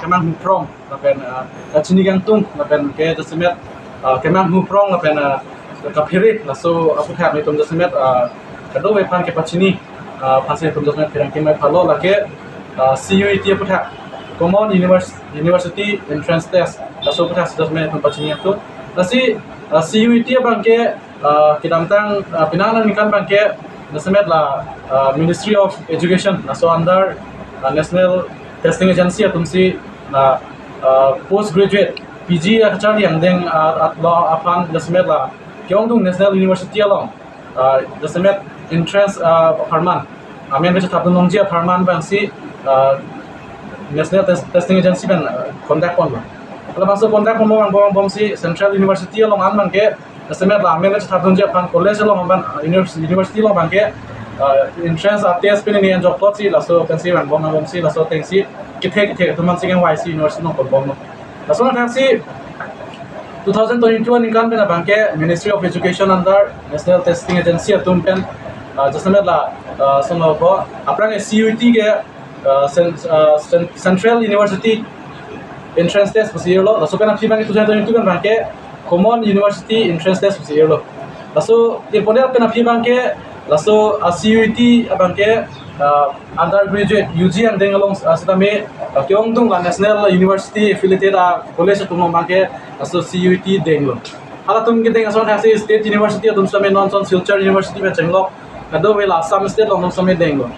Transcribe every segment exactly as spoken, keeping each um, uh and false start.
Kemang Huprong lapen, ah, kachini kangtung lapen ke jasemet, ah, Kemang Huprong lapen, ah, kaphere laso aputhak netum jasemet, ah, kadokave aphan kepachini, ah, aphansi netum jasemet pherangke mei phalo lake, ah, C U E T aputhak, Common Univers-, University Entrance Test, laso aputhak si jasemet netum pachini kangtung. Lasi, ah, C U E T abangke, ah, kedamtang, ah, penang aningkan abangke jasemet la, ah, Ministry of Education laso under, ah, National Testing Agency atumsi la, ah, postgraduate P G akacharli angdeng, ah, at lo aphan jasemet la ke-ongdung National University along, ah, jasemet entrance, ah, apharman, amen kachethapdun longji apharman abangsi, ah, National Test-, Testing Agency pen, ah, conduct ponlo. Halabangso conduct ponbom angbong angbongsi Central University along an abangke jasemet la amen kachethapdunji aphan college along abang, ah, univers-, university along abangke, ah, entrance a test pen ini anjok plotsi laso pensi angbong angbongsi laso atengsi kethe kethe atum aphansi kangvaisi university along ponbomlo. Laso athaksi two thousand twenty-two aningkan pen abangke Ministry of Education under National Testing Agency atum pen, ah, jasemet la, ah, sono ko aphrang C U E T ke, ah, cen-, ah, cen-, Central University Entrance Test pusi irlo. Laso pen aphi abangke two thousand twenty-two pen abangke Common University Entrance Test pusi irlo. Laso tirpon pen aphi abangke laso, ah, C U E T abangke, ah, undergraduate U G angdeng along, ah, sitame, ah, ke-ongdung la National University affiliated, ah, college atum along abangke laso C U E T denglo. Halatum kedeng ason athaksi State University atum sitame non ason Silchar University pen chenglok, kadokave la Assam State along atum sitame denglo.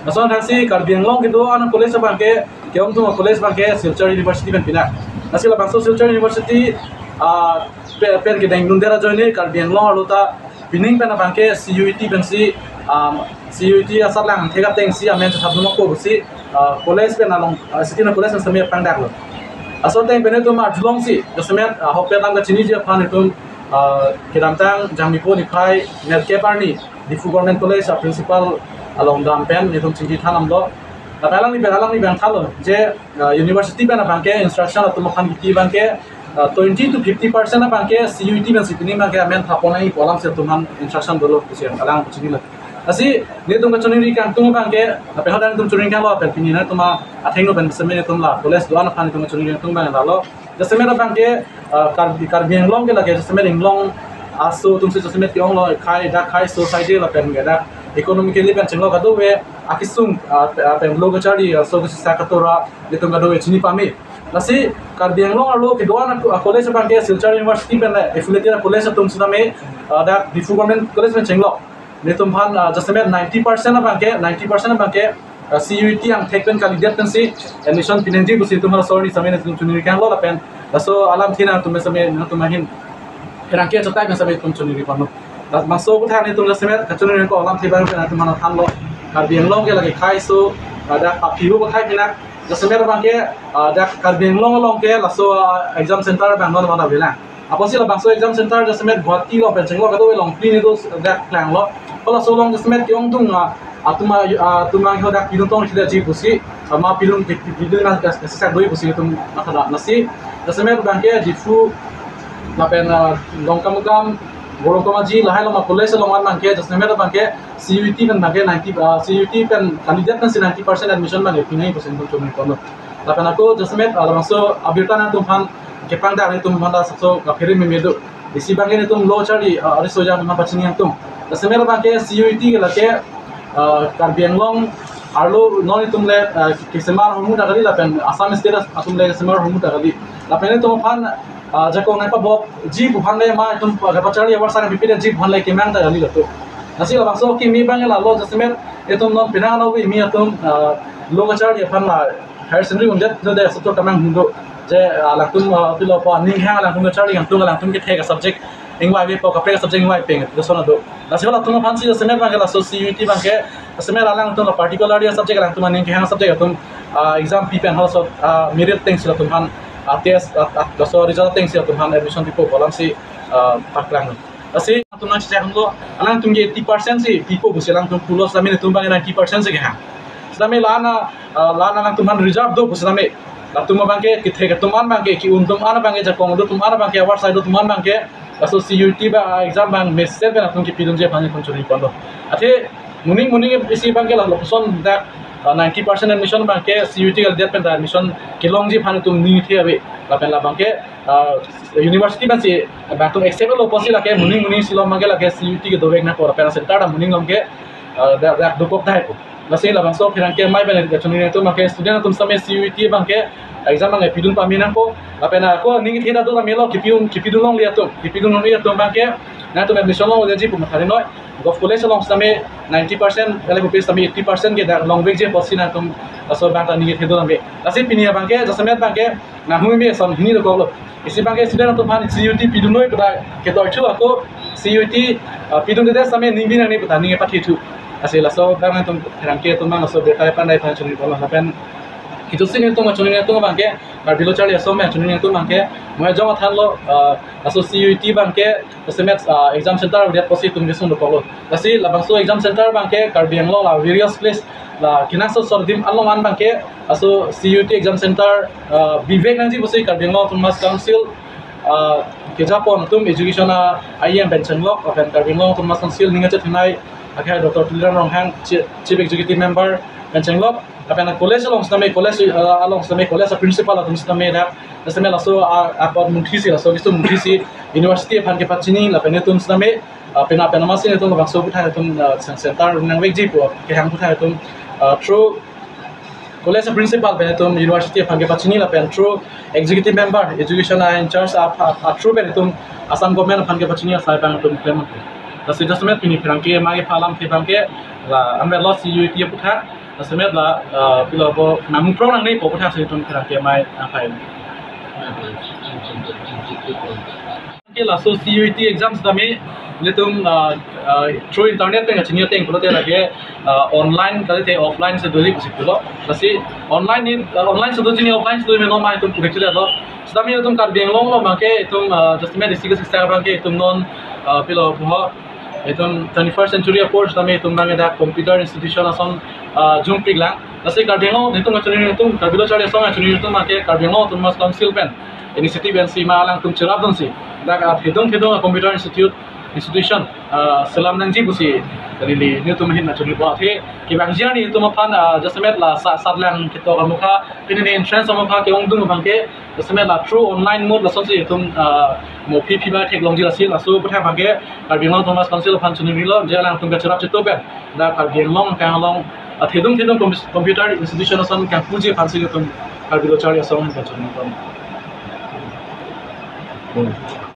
Laso athaksi Karbi Anglong kedo-an college abangke, ke-ongdung college abangke Silchar University pen pinak. Lasi labangso Silchar University, ah, pe-, pen kedengdundet ajoine Karbi Anglong arlo ta pining pen abangke C U E T pensi, um, C U E T asatlang thek atengsi amen chethapdun nangkokpo pusi, ah, college pen along, ah, sitame college pen sitame pangdaklo. Laso ateng pen netum arjulongsi jasemet, ah, ahokpet alam kachiniji aphan netum, ah, kedamtang Jangmipo niphai nerkep arni Diphu Government College a principal along dam pen netum chingki thandamlo. Lapen alangli pen, alangli pen thanlo je, ah, university pen abangke instruction atum aphan kipi abangke, ah, twenty to fifty percent abangke C U E T pensi pining abangke amen thap pon nangji pu alamsi atum aphan instruction dolo pusi alang chinilo. Lasi netum kachiningri kangtung abangke, lapen hadak netum chiningri kanglo lapen pini netum athengno pen sitame netum la college do-an aphan netum kachiningri kangtung abang lalo. Jasemet abangke, ah, Karbi, Karbi Anglong ke lake jasemet inglong aso atumsi jasemet ke-onglo, khei dak khei society lapen ke dak economically pen chenglok kadokave akesung, ah, pe-, ah, pen lo kacharli, ah, so kesi sa katora netum kadokave chini pame. Lasi Karbi Anglong arlo kedo-an a, a college abangke Silchar University pen le affiliated college atum sitame, ah, dak Diphu Government College pen chenglok. Netum aphan, ah, jasemet ninety percent abangke, ninety percent abangke, ah, C U E T angthek pen kalidet pensi admission pinangji pusi netum laso arni sitame netum chiningri kanglo lapen laso alamthe nangtum sitame nangtum ahin pherangke achatai pen sitame netum chiningri ponlo. Labangso aputhak netum jasemet kachiningri ko alamthe abang pen netum aphan thanlo. Karbi Anglong ke lake khei so, ah, dak aphi pu akhei pinak, jasemet abangke, ah, dak Karbi Anglong along ke laso, ah, exam center abang non mana bilang. Apotsi labangso exam center jasemet Guwahati along pen chenglok kadokave along pini do dak klanglo. Halaso along jasemet ke-ongdung, ah, atum a, ah, atum angho dak pidun tong sida ji pusi, ah, ma pidun pi-, pi-, pidun na gas gas sak doi pusi atum mathada. Lasi jasemet abangke Diphu lapen, ah, Dongkamukam, Ghorom Kamaji lahai along a college along an abangke jasemet abangke C U E T pen abangke ninety, ah, C U E T pen kalidet pensi ninety percent admission abangke pinangji pusi netum chiningri ponlo. Lapen ako jasemet, ah, labangso abirta nangtum aphan kepangdak netum aphan ta laso kaphere meme do. Isi abangke netum lo charli, ah, ariso ajat aphan pachini kangtung. Jasemet abangke C U E T ke lake, ah, Karbi Anglong arlo non netum le, ah, kesemar ahormu ta kali lapen Assam State atum le kesemar ahormu ta kali. Lapen netum aphan, ah, jakong nangpabokji pu aphan le ma netum, ah, kapacharli avarsai nangpipeji pu aphan le kemang ta kali latum. Lasi labangso keme abangke lalo jasemet netum non penang ano imi atum, ah, lo kacharli aphan la higher secondary undet lo de soto kamang hundo. Je, ah, alangtum, ah, pilo po aning hang alangtum kacharli kangtung alangtum kethek a subject ingvaivepo kaprek a subject ingvai peng. Laso na do. Lasi halatum aphansi jasemet abangke laso C U E T abangke jasemet alangtum la particularly a subject alangtum aning kehang subject atum, ah, exam pi pen halaso, ah, merit atengsi latum aphan, ah, test, ah, ah, laso result atengsi latum aphan admission pipo pu alamsi, ah, paklang. Lasi alangtum nangchechak lo, alangtum ke eighty percent si pipo pusi alangtum pulo sitame netum abangke ninety percent si kehang. Sitame la-an, ah, la-an alangtum aphan reserve do pu sitame. Latum abangke kethek atum an abangke, ke-un atum an abangke, jakong do atum an abangke, avarsai do atum an abangke laso C U E T ba, ah, exam abang mesen pen latum kepidunji aphan netum chiningri ponlo. Athe moning moning isi abangke la lapuson dak uh, ninety percent admission abangke C U E T kalidet pen ta admission kelongji aphan itum ning kethe ave. Lapen labangke, uh, university pensi bangtum accept lo pusi lake moning moning silom abangke lake C U E T kedovek nangpo, lapen center ta moning along ke, uh, dak, dak dokok tahai po. Lasi labangso pherangke amei pen kachiningri atum abangke student atum sitame C U E T abangke exam abangke pidun pame nangpo. Lapen ako ning kethe ta do tame lo, kipidun, kipidun longle atum, kipidun longle atum abangke nangtum admission longleji pu matha ri noi. Govt College along sitame ninety percent, ele kupi sitame eighty percent ke dak longvekji pusi nangtum laso abang ta ning kethe do tame. Lasi pini abangke jasemet abangke nahumi ason hini dokok lo. Isi abangke student atum aphan C U E T pidun noi pu ta kedoi thu ako C U E T, uh, pidundedet sitame ning bi nangne pu ta ning kepathe thu. Lasi laso abang nangtum pherangke atum abang laso birta pandai aphan chunwi pon lapen kejutsi nelitum kachiningri atum abangke, Karbi Lo Charli Asong pen kachiningri atum abangke, mo ajong athan lo, uh, laso C U E T abangke jasemet, uh, exam center avedet pusi itum kesung dokok lo. Lasi labangso exam center abangke Karbi Anglong la various place la kenangsot sor adim along an abangke laso C U E T exam center, uh, bivek nangji pusi Karbi Anglong Autonomous Council, uh, kejapon atum education a-E M pen chenglok, lapen Karbi Anglong Autonomous Council ning kachethenei akhai Doctor Tuliram Ronghang, Chi-, Chief Executive Member pen chenglok, lapen college along sitame, college, uh, along sitame college a-principal atum sitame dak sitame laso a, apot munthisi, laso keso munthisi university aphan kepachini lapen itum sitame, uh, pena pena masi itum labangso aputhak itum, uh, cen-, center nangvekji pu kehang aputhak itum, uh, through college a-principal pen itum university aphan kepachini lapen through executive member education a-in-charge a, a, a through pen itum Assam government aphan kepachini asai abang itum klem. Lasi jasemet pini pherangke amei aphan alamthe abangke la anvet lo C U E T aputhak, jasemet la, uh, pilo pu nangprong nangne pu aputhak si itum pherangke amei aphai. Ke laso C U E T exam sitame ilitum, uh, uh, through internet pen kachini ateng pulote lake, uh, online kalite offline si doji pusi pulo. Lasi online ni, uh, online si doji ne offline si doji ne non amei itum purikchile lo. Sitame itum Karbi Anglong along abangke itum, uh, jasemet isi kesisa abangke itum non, uh, pilo puho itum twenty-first century apor sitame itum abangke dak computer institution ason, uh, jungpik lang. Lasi Karbi Anglong itum kachiningri atum, Karbi Lo Charli Asong kachiningri atum abangke Karbi Anglong Autonomous Council pen initiative pensi ma alangtum cherapdunsi dak, uh, thedung thedung a-computer institute, institution, uh, selam nangji pusi neli nelitum ahin kachiningri pu athe kevangji arni itum aphan, uh, jasemet la sa-, satlang ketok amokha, pini ne entrance amokha ke-ongdung abangke jasemet la through online mode lasonsi itum, uh, mo phi phi ba theklongji lasi laso aputhak abangke Karbi Anglong Autonomous Council aphan chiningrilo, je alangtum kacherap chitu pen dak Karbi Anglong, Karbi Anglong, uh, thedung thedung com-, computer institution ason kangpuji aphansi itum Karbi Lo Charli Asong ahin kachiningri pon.